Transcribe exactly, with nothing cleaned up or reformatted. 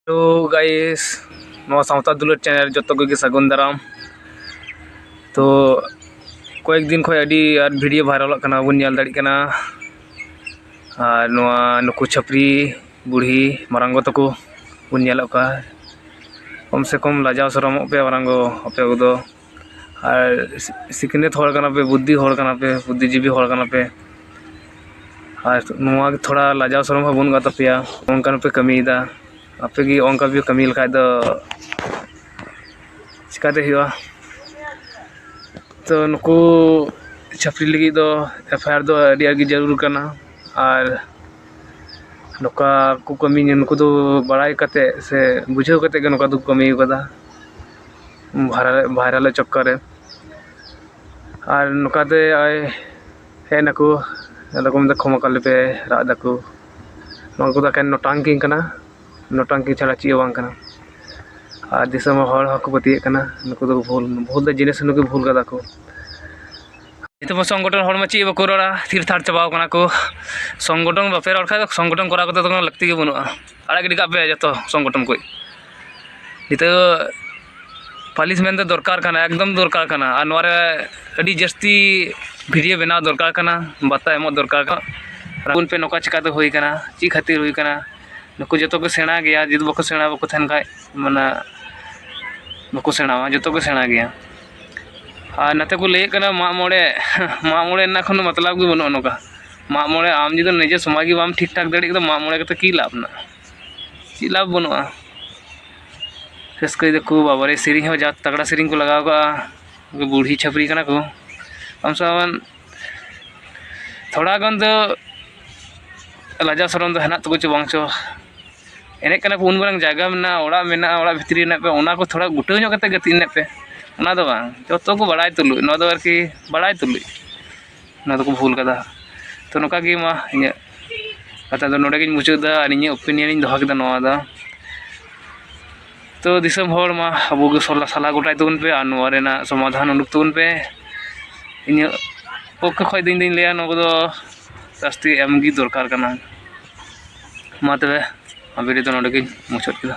Hello guys, ᱱᱚᱣᱟ ᱥᱟᱶᱛᱟ ᱫᱩᱞᱟᱹᱲ ᱪᱮᱱᱮᱞ ᱡᱚᱛᱚ ᱠᱚᱜᱮ ᱥᱟᱹᱜᱩᱱ ᱫᱟᱨᱟᱢ᱾ ᱛᱚ ᱠᱚᱭᱮᱠ ᱫᱤᱱ ᱠᱷᱚᱱ ᱟᱹᱰᱤ ᱟᱸᱴ ᱵᱷᱤᱰᱤᱭᱳ ᱵᱷᱟᱭᱨᱟᱞᱚᱜ ᱠᱟᱱᱟ, ᱵᱚᱱ ᱧᱮᱞ ᱫᱟᱲᱮᱭᱟᱜ ᱠᱟᱱᱟ᱾ ᱟᱨ ᱱᱚᱣᱟ ᱱᱩᱠᱩ ᱪᱷᱟᱹᱯᱨᱤ ᱵᱩᱲᱦᱤ ᱢᱟᱨᱟᱝ ᱜᱚ ᱛᱟᱠᱚ ᱵᱚᱱ ᱧᱮᱞᱚᱜ ᱠᱟᱱᱟ᱾ ᱠᱚᱢ ᱥᱮ ᱠᱚᱢ ᱞᱟᱡᱟᱣ ᱥᱚᱨᱚᱢᱚᱜ ᱯᱮ ᱢᱟᱨᱟᱝ ᱜᱚ, ᱟᱯᱮ ᱠᱚᱫᱚ᱾ ᱟᱨ ᱥᱤ- ᱥᱤᱠᱷᱱᱟᱹᱛ ᱦᱚᱲ ᱠᱟᱱᱟ ᱯᱮ, ᱵᱩᱫᱽᱫᱷᱤ ᱦᱚᱲ ᱠᱟᱱᱟ ᱯᱮ, ᱵᱩᱫᱽᱫᱷᱤᱡᱤᱵᱤ ᱦᱚᱲ ᱠᱟᱱᱟ ᱯᱮ᱾ ᱟᱨ ᱱᱚᱣᱟ ᱜᱮ ᱛᱷᱚᱲᱟ ᱞᱟᱡᱟᱣ ᱥᱚᱨᱚᱢ ᱦᱚᱸ ᱵᱟᱹᱱᱩᱜ ᱟᱠᱟᱫ ᱛᱟᱯᱮᱭᱟ, ᱚᱱᱠᱟᱱ ᱯᱮ ᱠᱟᱹᱢᱤᱭᱮᱫᱟ᱾ ᱟᱯᱮ ᱜᱮ ᱚᱱᱠᱟ ᱯᱮ ᱠᱟᱹᱢᱤ ᱞᱮᱠᱷᱟᱡ ᱫᱚ ᱪᱤᱠᱟᱛᱮ ᱦᱩᱭᱩᱜᱼᱟ? ᱛᱚ ᱱᱩᱠᱩ ᱪᱷᱟᱹᱯᱨᱤ ᱞᱟᱹᱜᱤᱫ ᱫᱚ ᱮᱯᱷ ᱟᱭ ᱟᱨ ᱫᱚ ᱟᱹᱰᱤ ᱟᱸᱴ ᱜᱮ ᱡᱟᱹᱨᱩᱲ ᱠᱟᱱᱟ᱾ ᱟᱨ ᱱᱚᱝᱠᱟ ᱠᱚ ᱠᱟᱹᱢᱤ, ᱱᱩᱠᱩ ᱫᱚ ᱵᱟᱲᱟᱭ ᱠᱟᱛᱮ ᱥᱮ ᱵᱩᱡᱷᱟᱹᱣ ᱠᱟᱛᱮ ᱜᱮ ᱱᱚᱝᱠᱟ ᱫᱚᱠᱚ ᱠᱟᱹᱢᱤ ᱠᱟᱫᱟ᱾ ᱵᱷᱟᱭᱨᱟᱞ, ᱵᱷᱟᱭᱨᱟᱞᱚᱜ ᱪᱚᱠᱠᱚᱨ ᱨᱮ᱾ ᱟᱨ ᱱᱚᱝᱠᱟᱛᱮ ᱱᱚᱜᱼᱚᱭ ᱦᱮᱡ ᱱᱟᱠᱚ, ᱟᱫᱚ ᱠᱚ ᱢᱮᱱᱫᱟ, "ᱠᱷᱚᱢᱟ ᱠᱟᱞᱮ ᱯᱮ", ᱨᱟᱜ ᱫᱟᱠᱚ᱾ ᱱᱚᱣᱟ ᱠᱚᱫᱚ ᱮᱠᱮᱱ ᱱᱚᱴᱟᱝᱠᱤ ᱠᱟᱱᱟ, ᱱᱚᱴᱟᱝᱠᱤ ᱪᱷᱟᱲᱟ ᱪᱮᱫ ᱦᱚᱸ ᱵᱟᱝ ᱠᱟᱱᱟ᱾ ᱟᱨ ᱫᱤᱥᱚᱢ ᱦᱚᱲ ᱦᱚᱸᱠᱚ ᱯᱟᱹᱛᱭᱟᱹᱜ ᱠᱟᱱᱟ, ᱱᱩᱠᱩ ᱫᱚ ᱵᱷᱩᱞ, ᱵᱷᱩᱞ ᱫᱚ ᱡᱤᱱᱤᱥ ᱱᱩᱠᱩ ᱵᱷᱩᱞ ᱠᱟᱫᱟ ᱠᱚ᱾ ᱱᱤᱛᱚᱜ ᱢᱟ ᱥᱚᱝᱜᱚᱴᱷᱚᱱ ᱦᱚᱲ ᱢᱟ ᱪᱮᱫ ᱵᱟᱠᱚ ᱨᱚᱲᱟ, ᱛᱷᱤᱨ ᱛᱷᱟᱨ ᱪᱟᱵᱟᱣ ᱠᱟᱱᱟ ᱠᱚ᱾ ᱥᱚᱝᱜᱚᱴᱷᱚᱱ ᱵᱟᱯᱮ ᱨᱚᱲ ᱠᱷᱟᱡ ᱫᱚ ᱥᱚᱝᱜᱚᱴᱷᱚᱱ ᱠᱚᱨᱟᱣ ᱠᱟᱛᱮ ᱫᱚ ᱠᱳᱱᱳ ᱞᱟᱹᱠᱛᱤ ᱜᱮ ᱵᱟᱹᱱᱩᱜᱼᱟ᱾ ᱟᱲᱟᱜ ᱜᱤᱰᱤ ᱠᱟᱜ ᱯᱮ ᱡᱚᱛᱚ ᱥᱚᱝᱜᱚᱴᱷᱚᱱ ᱠᱚ᱾ ᱱᱤᱛᱚᱜ ᱯᱟᱹᱞᱤᱥᱢᱮᱱᱴ ᱫᱚ ᱫᱚᱨᱠᱟᱨ ᱠᱟᱱᱟ, ᱮᱠᱫᱚᱢ ᱫᱚᱨᱠᱟᱨ ᱠᱟᱱᱟ᱾ ᱟᱨ ᱱᱚᱣᱟ ᱨᱮ ᱟᱹᱰᱤ ᱡᱟᱹᱥᱛᱤ ᱵᱷᱤᱰᱤᱭᱳ ᱵᱮᱱᱟᱣ ᱫᱚᱨᱠᱟᱨ ᱠᱟᱱᱟ, ᱵᱟᱨᱛᱟ ᱮᱢᱚᱜ ᱫᱚᱨᱠᱟᱨ ᱠᱟᱱᱟ᱾ ᱨᱟᱜᱩᱱ ᱯᱮ, ᱱᱚᱝᱠᱟ ᱪᱤᱠᱟᱹᱛᱮ ᱦᱩᱭ ᱠᱟᱱᱟ, ᱪᱮᱫ ᱠᱷᱟᱹᱛᱤᱨ ᱦᱩᱭ ᱠᱟᱱᱟ? ᱱᱩᱠᱩ ᱡᱚᱛᱚ ᱠᱚ ᱥᱮᱬᱟ ᱜᱮᱭᱟ, ᱡᱩᱫᱤ ᱵᱟᱠᱚ ᱥᱮᱬᱟ, ᱵᱟᱠᱚ ᱛᱟᱦᱮᱱ ᱠᱷᱟᱡ, ᱢᱟᱱᱮ, ᱵᱟᱠᱚ ᱥᱮᱬᱟᱣᱟ, ᱡᱚᱛᱚ ᱠᱚ ᱥᱮᱬᱟ ᱜᱮᱭᱟ᱾ ᱟᱨ ᱱᱚᱛᱮ ᱠᱚ ᱞᱟᱹᱭᱮᱫ ᱠᱟᱱᱟ ᱢᱟᱜ ᱢᱚᱬᱮ, ᱢᱟᱜ ᱢᱚᱬᱮ ᱨᱮᱱᱟᱜ ᱠᱳᱱᱳ ᱢᱚᱛᱞᱚᱵ ᱜᱮ ᱵᱟᱹᱱᱩᱜᱼᱟ᱾ ᱱᱚᱝᱠᱟ ᱢᱟᱜ ᱢᱚᱬᱮ, ᱟᱢ ᱡᱩᱫᱤ ᱱᱤᱡᱮ ᱥᱚᱢᱟᱡᱽ ᱜᱮ ᱵᱟᱢ ᱴᱷᱤᱠ ᱴᱷᱟᱠ ᱫᱟᱲᱮᱭᱟᱜ ᱠᱟᱱᱟ, ᱢᱟᱜ ᱢᱚᱬᱮ ᱠᱟᱛᱮ ᱠᱤ ᱞᱟᱵᱷ ᱢᱮᱱᱟᱜᱼᱟ? ᱪᱮᱫ ᱞᱟᱵᱷ ᱵᱟᱹᱱᱩᱜᱼᱟ? ᱨᱟᱹᱥᱠᱟᱹᱭ ᱫᱟᱠᱚ, ᱵᱟᱵᱟᱨᱮ, ᱥᱮᱨᱮᱧ ᱦᱚᱸ ᱡᱟ ᱛᱟᱜᱲᱟ ᱥᱮᱨᱮᱧ ᱠᱚ ᱞᱟᱜᱟᱣ ᱠᱟᱜᱼᱟ, ᱩᱱᱠᱩ ᱵᱩᱲᱦᱤ ᱪᱷᱟᱹᱯᱨᱤ ᱠᱟᱱᱟ ᱠᱚ᱾ ᱟᱢ ᱥᱟᱶ ᱛᱷᱚᱲᱟ ᱜᱟᱱ ᱫᱚ ᱞᱟᱡᱟᱣ ᱥᱚᱨᱚᱢ ᱫᱚ ᱦᱮᱱᱟᱜ ᱛᱟᱠᱚ ᱪᱚ ᱵᱟᱝ ᱪᱚ᱾ ᱮᱱᱮᱡ ᱠᱟᱱᱟ ᱠᱚ, ᱩᱱ ᱢᱟᱨᱟᱝ ᱡᱟᱭᱜᱟ ᱢᱮᱱᱟᱜᱼᱟ, ᱚᱲᱟᱜ ᱢᱮᱱᱟᱜᱼᱟ, ᱚᱲᱟᱜ ᱵᱷᱤᱛᱨᱤ ᱨᱮ ᱦᱮᱱᱟᱜ ᱯᱮ, ᱚᱱᱟ ᱠᱚ ᱛᱷᱚᱲᱟ ᱜᱩᱴᱟᱹᱣ ᱧᱚᱜ ᱠᱟᱛᱮ ᱜᱟᱛᱮᱜ ᱮᱱᱮᱡ ᱯᱮ᱾ ᱚᱱᱟ ᱫᱚ ᱵᱟᱝ, ᱡᱚᱛᱚ ᱠᱚ ᱵᱟᱲᱟᱭ ᱛᱩᱞᱩᱡ, ᱱᱚᱣᱟ ᱫᱚ ᱟᱨᱠᱤ ᱵᱟᱲᱟᱭ ᱛᱩᱞᱩᱡ ᱚᱱᱟ ᱫᱚᱠᱚ ᱵᱷᱩᱞ ᱠᱟᱫᱟ᱾ ᱛᱚ ᱱᱚᱝᱠᱟ ᱜᱮ ᱢᱟ ᱤᱧᱟᱹᱜ ᱠᱟᱛᱷᱟ ᱫᱚ ᱱᱚᱰᱮ ᱜᱤᱧ ᱢᱩᱪᱟᱹᱫ ᱮᱫᱟ, ᱟᱨ ᱤᱧᱟᱹᱜ ᱚᱯᱤᱱᱤᱭᱚᱱ ᱤᱧ ᱫᱚᱦᱚ ᱠᱮᱫᱟ ᱱᱚᱣᱟ ᱫᱚ᱾ ᱛᱚ ᱫᱤᱥᱚᱢ ᱦᱚᱲ ᱢᱟ ᱟᱵᱚ ᱜᱮ ᱥᱚᱞᱟ ᱥᱟᱞᱟ ᱜᱚᱴᱟᱭ ᱛᱟᱵᱚᱱ ᱯᱮ ᱟᱨ ᱱᱚᱣᱟ ᱨᱮᱱᱟᱜ ᱥᱚᱢᱟᱫᱷᱟᱱ ᱩᱰᱩᱠ ᱛᱟᱵᱚᱱ ᱯᱮ᱾ ᱤᱧᱟᱹᱜ ᱯᱚᱠᱠᱷᱚ ᱠᱷᱚᱡ ᱫᱚ ᱤᱧ ᱫᱚᱧ ᱞᱟᱹᱭᱟ ᱱᱚᱣᱟ ᱠᱚᱫᱚ ᱡᱟᱹᱥᱛᱤ ᱮᱢ ᱜᱮ ᱫᱚᱨᱠᱟᱨ ᱠᱟᱱᱟ᱾ ᱢᱟ ᱛᱚᱵᱮ᱾ ᱵᱷᱤᱰᱤᱭᱳ ᱫᱚ ᱱᱚᱰᱮ ᱜᱤᱧ ᱢᱩᱪᱟᱹᱫ ᱠᱮᱫᱟ᱾